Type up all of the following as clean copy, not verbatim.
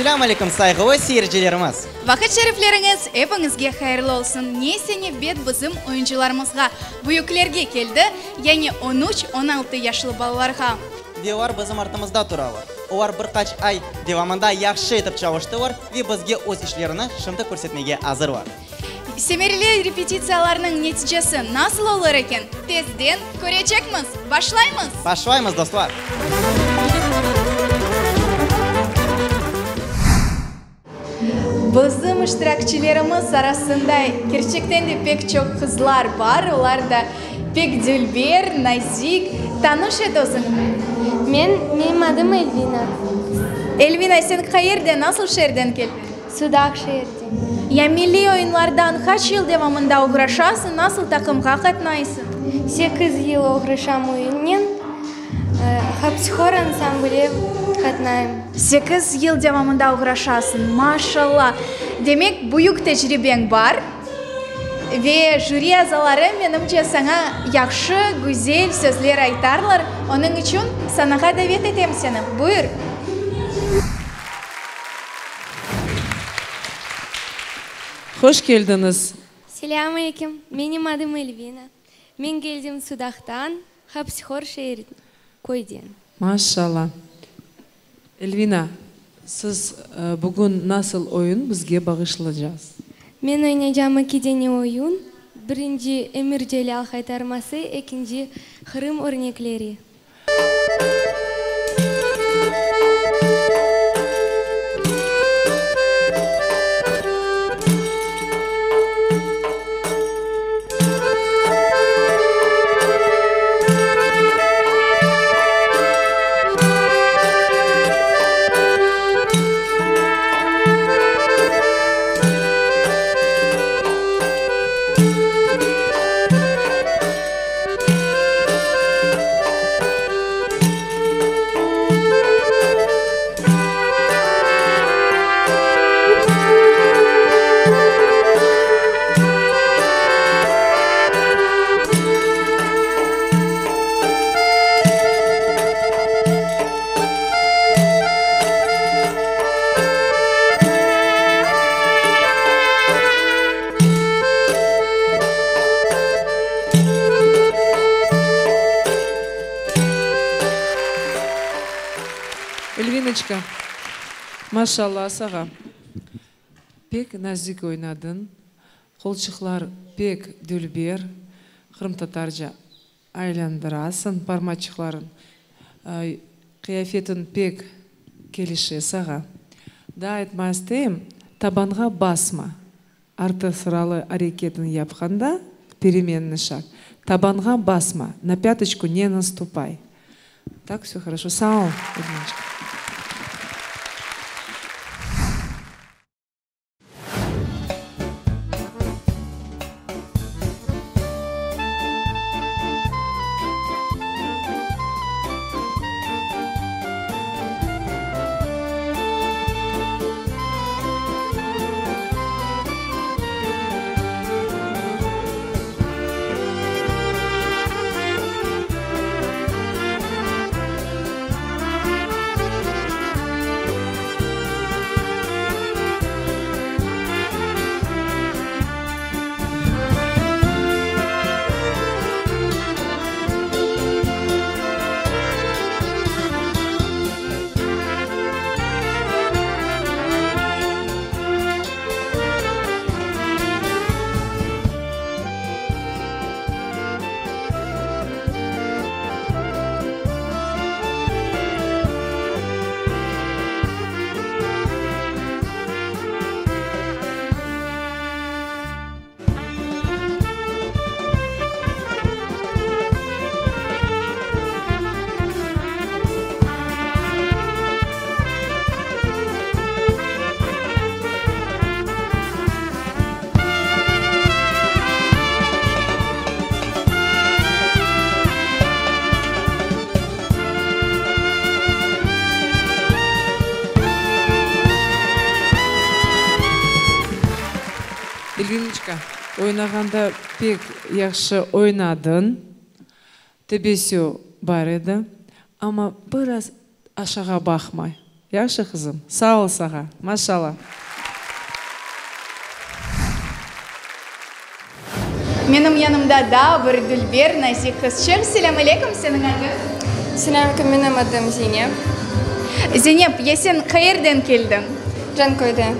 Selâm aleyküm, sayğılı seyircilerimiz! Vaqıt şerifleriñiz epiñizge hayırlı olsun! Neyse nevbet bizim oyuncılarımızğa, büyüklerge keldi, yani on üç, on altı yaşlı balalarğa. Ve olar bizim artımızda turalar. Olar bir qaç ay devamında yahşı etip çalıştılar ve bizge öz işlerini şimdi körsetmege azırlar. Semereli repetitsiyalarnıñ neticesi nasıl olur eken, tezden körecekmiz! Başlaymız! Başlaymız, dostlar! Bizim iştirakçilerimiz arasında kerçekten de pek çoq qızlar bar, olar da pek dülber, nazik. Tanış et özüñni. Men, menim adım Elvina. Elvina, sen qayerden, nasıl şeerden keldiñ? Sudaq şeerden. Ya milliy oyunlardan qaç yıl devamında oğraşasıñ, nasıl taqımğa qatnaysıñ? Sekiz yıl oğraşam oyunnen, Hapsihor ansambli qatnayım. Sekiz yıl devamında oğraşasıñ, maşalla! Demek, büyük tecribeñ bar ve jüri azaları, menimce, saña yahşı, güzel sözler aytarlar. Onıñ içün sanağa davet etem seni. Buyur! Hoş keldiñiz! Selâm aleyküm! Menim adım Elvina. Men keldim Sudaqtan, Hapsihor şeer köyden. Maşallah. Elvina, siz bugün nasıl oyun bizge bağışlacaz? Men oynaycam eki dene oyun, birinci Emir Celâl qaytarması, ekinci Qırım örnekleri. Elvinoçka, maşallah sağa, pek nazik oynadıñ, qolçıqlar pek dülber, qırımtatarca aylandırasıñ parmaçıqlarıñ, qıyafetiñ pek kelişe sağa. Daa aytma isteyim, tabanğa basma, Artı sıralı areketni yapqanda, peremenniy şag, tabanğa basma, na pâtoçku ne nastupay. Tak vsё хорошо. Sağ ol, Elvinoçka. Elvinoçka, oynağanda pek yahşı oynadıñ, tebessü bar edi, amma biraz aşağa baqmay. Yahşı, qızım. Sağ ol sağa. Maşalla. Menim yanımda daa bir dülber, nazik qızçıq. Selâm aleyküm, seniñ adıñ? Selâm aleyküm, menim adım Zeynep. Zeynep, ya sen qayerden keldiñ? Canköyden.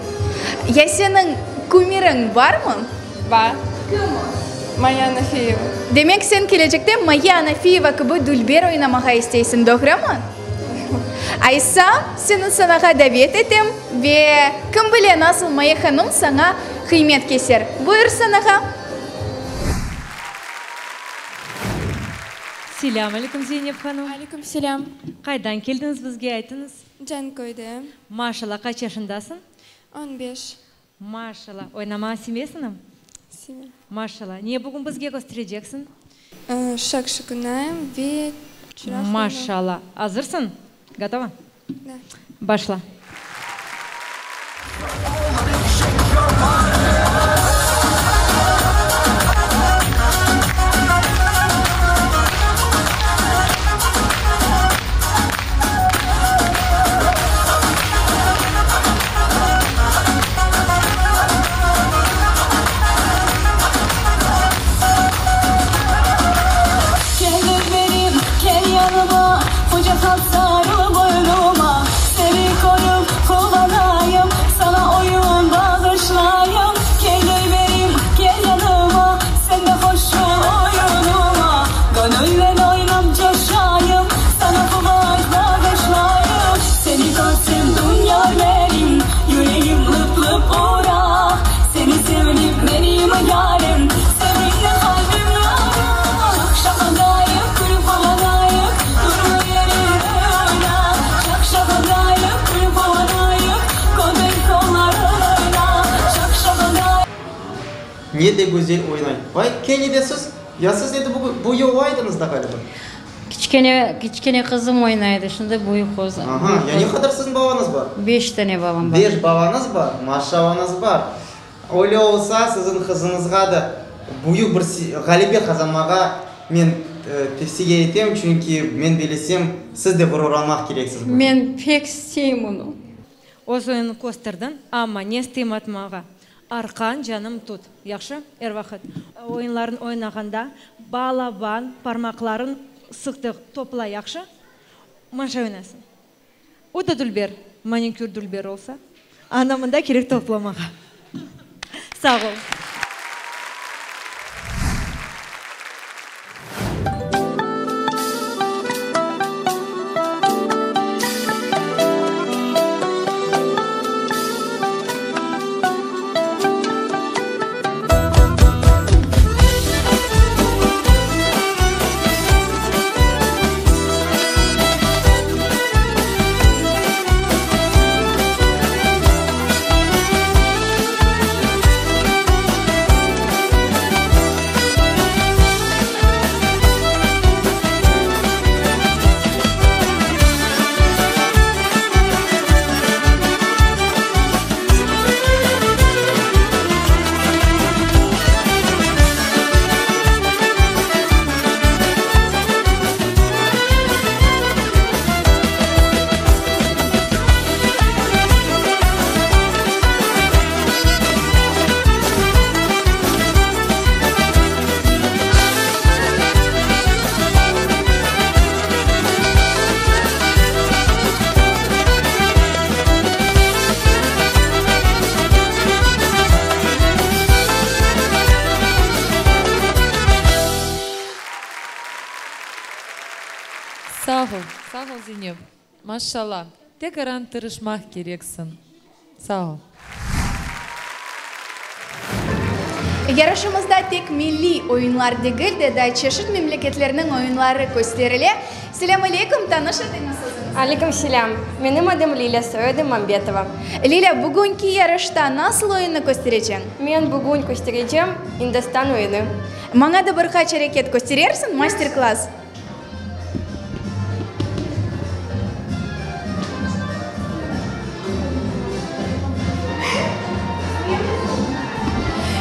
Ya seniñ kumiriñ barmı? Bar. Kim o? Maya Anafiyeva. Demek, sen kelecekte Maya Anafiyeva kibi dülber oynamağa isteysiñ, doğrumı? Aysa, seni sanağa davet etem ve kim bile nasıl Maya hanım saña qıymet keser. Buyur sanağa. Selâm aleyküm, Zeynep hanım. Aleyküm selâm. Qaydan keldiñiz bizge aytıñız? Canköyden. Maşallah, qaç yaşındasıñ? On beş. Maşallah, oynamağa sevesiñmi? Sevem. Maşallah, ne bugün bizge köstereceksiñ? Şakşik oynayım ve çıraq oynayım. Maşallah, azırsıñ? Gotova? Da. Başla. Ne de güzel oynay. Vay, kene de siz, ya siz endi bu yıl oynadıñız da ğaliba? Kiçkene, kiçkene qızım oynaydı, şimdi büyük qız. Aha, ya ne qadar siziñ balañız bar? Beş tane balam bar. Beş balañız bar, maşallañız bar. Öyle olsa, siziñ qızıñızğa da büyük bir ğalebe qazanmağa men tevsiye etem, çünki men bilesem, siz de ğururlanmaq kereksiz bugün. Men pek isteyim onı. Öz oyunını kösterdiñ, amma ne isteyim atmağa? Arqan, canım, tut. Yahşı, er vaqıt. Oyunlarnı oynağanda balaban parmaqlarıñ sıqtıq topla, yahşı? Maşa oynasın. O da dülber, manikür dülber olsa, ana mında kerek toplamağa. Sağ ol. Sağ ol, sağ ol Zeynep. Maşşalla, tekaran tırışmaq kereksiñ. Sağ ol. Yarışımızda tek milliy oyunlar degil de, daa çeşit memleketlerniñ oyunları kösterile. Selâm aleyküm, tanış etiñiz özüñizni. Aleyküm selâm. Menim adım Lilâ, soyadım Mambetova. Lilâ, bugünki yarışta nasıl oyunnı köstereceñ? Men bugün kösterecem İndostan oyunı. Maña da bir qaç areket kösterersiñ, master-klass?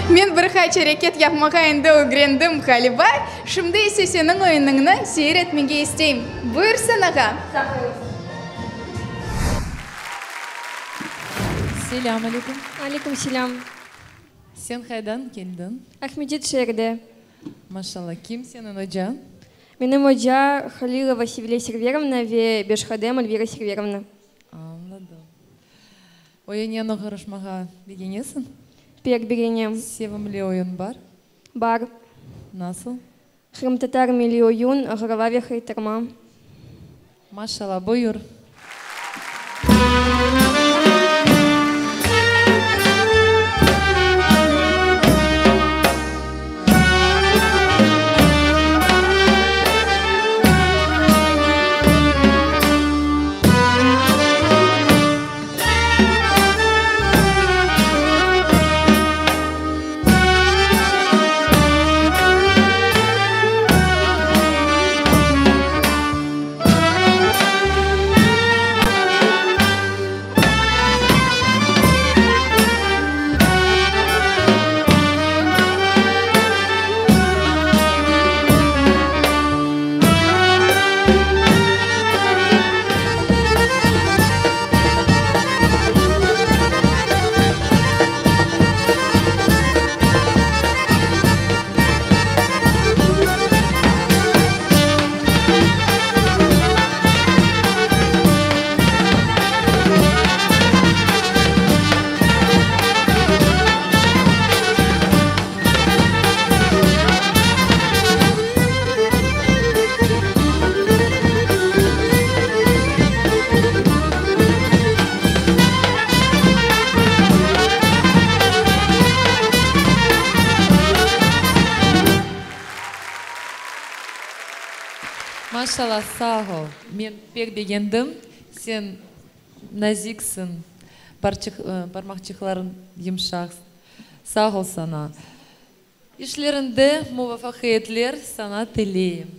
Men bir qaç areket yapmağa endi ögrendim, ğaliba. Şimdi ise seniñ oyunıñnı seyir etmege isteyim. Buyur, sanağa. Sağ oluñız. Selâm aleyküm. Aleyküm selâm. Sen qaydan keldiñ? Aqmescit şeerde. Maşallah. Kim seniñ ocañ? Menim oca Halilova Sevile Serverovna ve Beşhadem Elvira Serverovna. Añladım. Oyunnen oğraşmağa begenesiñ? Pek begenem. Sevimli oyun bar? Bar. Nasıl? Qırımtatar milliy oyun, ğırava ve haytarma. Maşallah, buyur. Maşallah, sağ ol. Men pek begendim. Sen naziksiñ, parmaqçıqlarıñ yımşaq. Sağ ol saña. İşleriñde muvafaqiyetler saña tileyim.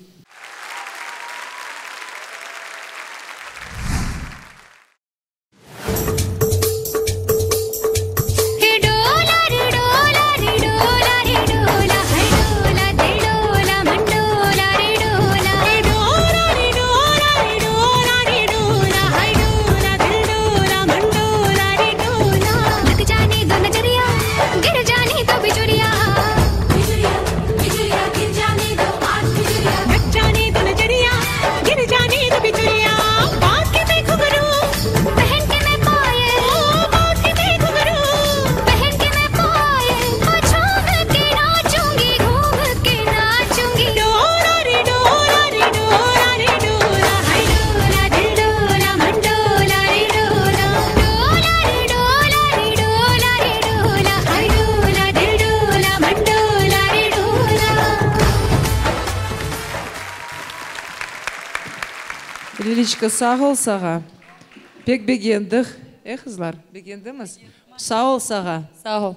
Liliçka, sağ ol sağa. Pek begendik. E, qızlar, begendimiz? Sağ ol sağa. Sağ ol.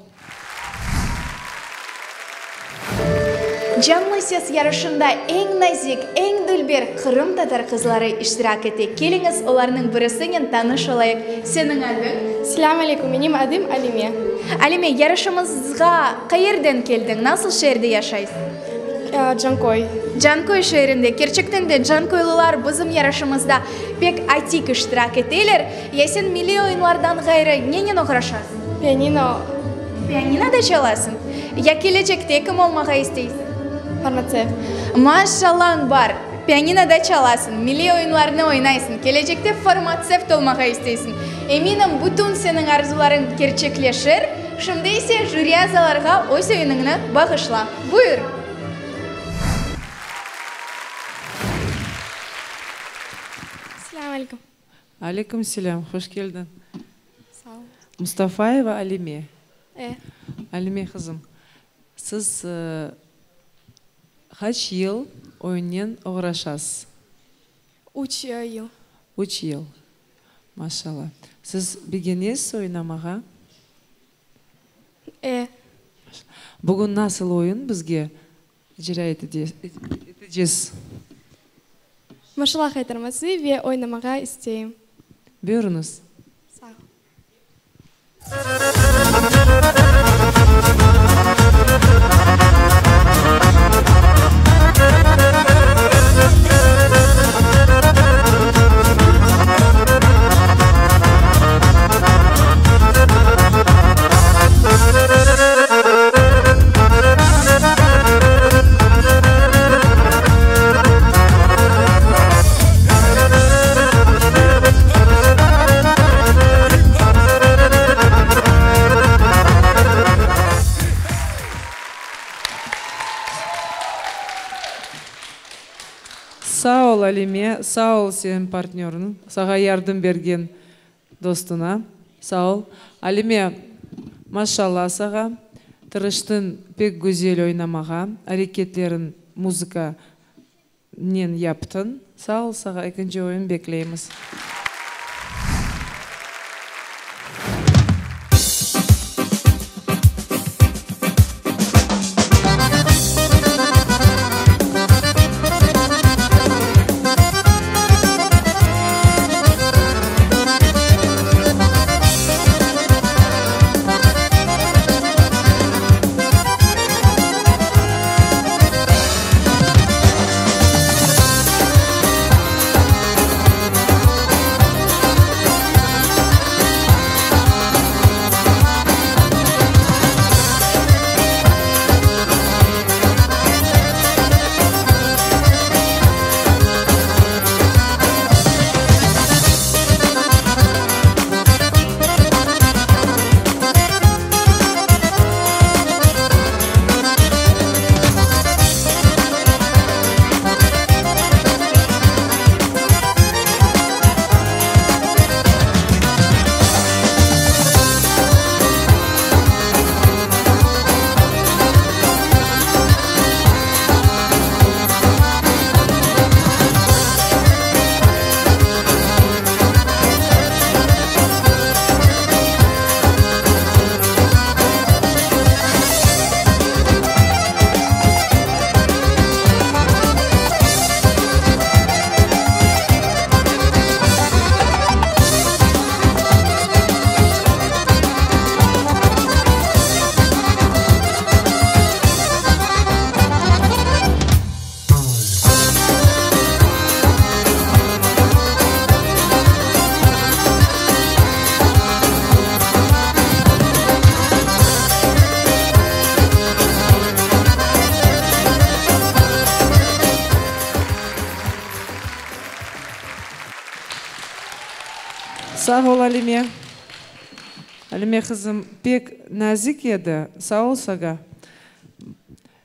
Canlı ses yarışında eñ nazik, eñ dülber qırımtatar qızları iştirak ete. Keliñiz, olarnıñ birisinen tanış olayıq. Seniñ adıñ? Selâm aleyküm, menim adım Alime. Alime, yarışımızğa qayerden keldiñ, nasıl şeerde yaşaysıñ? Canköy. Canköy şeerinde. Kerçekten de, canköylülar bizim yarışımızda pek atik iştirak eteler. Ya sen milliy oyunlardan ğayrı nenen oğraşasıñ? Pianino. Pianino da çalasıñ? Ya kelecekte kim olmağa isteysiñ? Farmatsevt. Maşallañ bar! Pianino da çalasıñ, milliy oyunlarnı oynaysıñ, kelecekte farmatsevt olmağa isteysiñ. Eminim, bütün seniñ arzularıñ kerçekleşir. Şimdi ise jüri azalarğa öz oyunıñnı bağışla. Buyur! Selâm aleyküm. Aleyküm selâm, hoş keldiñ. Sağ ol. Mustafayeva Alime. E. Alime qızım, siz qaç yıl oyunnen oğraşasız? Üç yıl. Üç yıl. Maşallah. Siz begenesiz oynamağa? E. Bugün nasıl oyun bizge icra etecesiz? Maşallah qaytarması ve oynamağa isteyim. Buyurıñız. Sağ ol. Sağ ol, Alime, sağ ol seniñ partnörıñ, sağa yardım bergen dostuna. Sağ ol. Alime, maşallah sağa, tırıştıñ pek güzel oynamağa, areketleriñ muzıka nen yaptıñ. Sağ ol sağa, ekinci oyun bekleymiz. Sağ ol, Alime. Alime qızım pek nazik edi. Sağ ol sağa.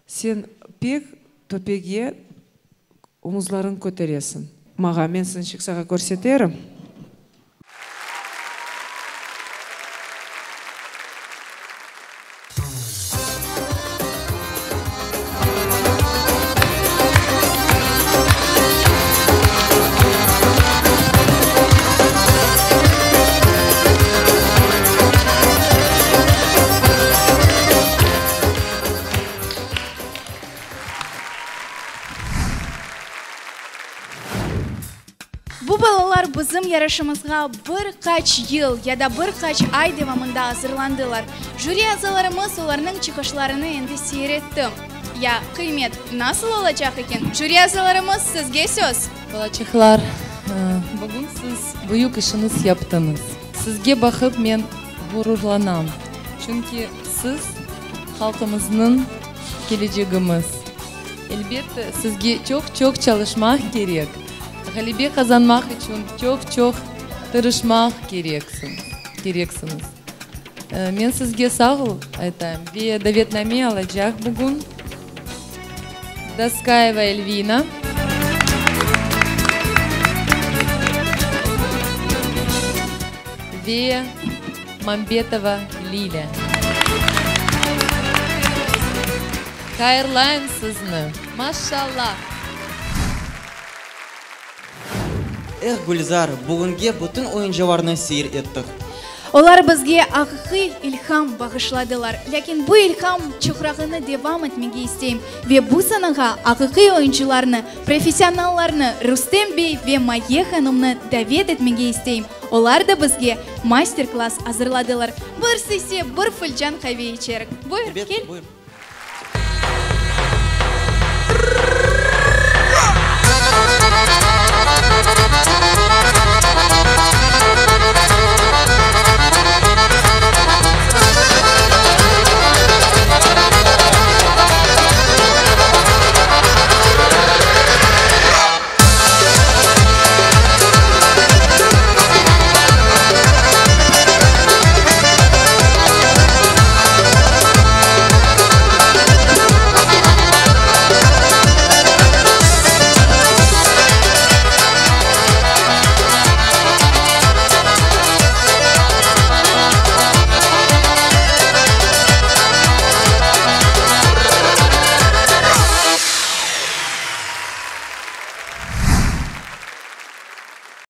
Sen pek töpege Omuzlarıñ köteresiñ. Mağa, men sınçıq sağa körseterim. Bu balalar bizim yarışımızğa bir qaç yıl ya da bir qaç ay devamında azırlandılar. Jüri azalarımız olarnıñ çıqışlarını endi seyir etti. Ya, qıymet nasıl olacaq eken? Jüri azalarımız, sizge söz! Balaçıqlar, bugün siz büyük işiñiz yaptıñız. Sizge baqıp men ğururlanam, çünki siz halqımıznıñ kelecegimiz. Elbette, sizge çoq-çoq çalışmaq kerek, ğalebe qazanmaq içün çoq-çoq tırışmaq kereksiñiz. Men sizge sağ ol aytayım ve davetname alacaq bugün Doskayeva Elvina. Ve Mambetova Lilâ. Hayırlayım sizni! Maşşalla! Eh, Gülzar, bugünge bütün oyuncılarnı seyir ettik. Olar bizge aqiqiy ilham bağışladılar. Lâkin bu ilham çoqrağını devam etmege isteyim ve bu sanağa aqiqiy oyuncılarnı, professionallarnı, Rustem bey ve Maye hanımnı davet etmege isteyim. Olar da bizge master-klass azırladılar. Birisi ise bir filcan qave içerik. Buyur, kel. Buyur.